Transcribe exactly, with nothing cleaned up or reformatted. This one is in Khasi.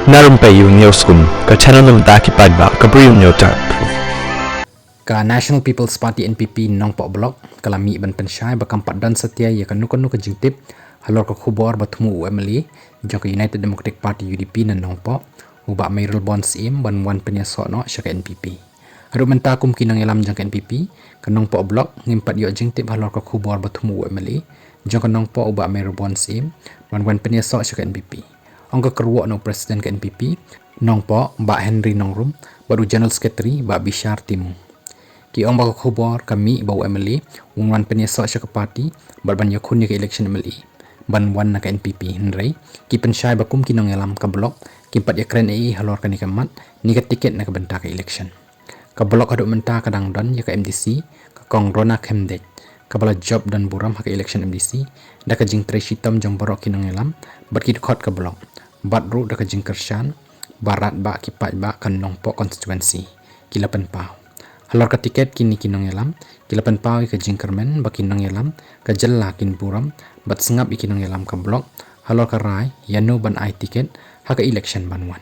Na Rympei U News Kum, ka channel na bynta ki paidbah ka Bri U News Tap. Ka National People's Party N P P Nongpoh Block ka la mih ban pynshai ba kam pat don satia ïa kano kano ka jingtip halor ka khubor ba thmu u M L A jong ka United Democratic Party U D P na Nongpoh, u Bah Mayralborn Syiem, ban wan pynïasoh noh sha ka N P P. Haduh mynta kum ki nongïalam jong ka N P P ka Nongpoh Block ngim pat ïoh jingtip halor ka khubor ba thmu u M L A jong ka Nongpoh u Bah Mayralborn Syiem ban wan pynïasoh sha ka N P P. Ong ka kyrwoh na u President ka N P P Nongpoh Bah Henry Nongrum bad u General Secretary Bah Bishar Timung. Ki ong ba ka khubor ka mih ba u M L A un wan pynïasoh sha ka party bad ban ïakhun ïa ka election M L A ban wan na ka N P P, hynrei ki pynshai ba kum ki nongïalam ka block kim pat ïakren ei ei halor kane ka mat ne ka tiket na ka bynta ka election. Ka block haduh mynta ka dang don ïa ka M D C, ka Kong Rona Khymdeit, kaba la jop don burom ha ka election M D C da ka jingtrei shitom jong baroh ki nongïalam bad ki dkhot ka block, bad ruh da ka jingkyrshan ba radbah ki paidbah ka Nongpoh constituency ki la pynpaw. Halor ka tiket, kine ki nongïalam ki la pynpaw ïa ka jingkyrmen ba ki nongïalam ka jylla kin burom bad sngap ïa ki nongïalam ka block halor ka rai ïano ban ai tiket ha ka election ban wan.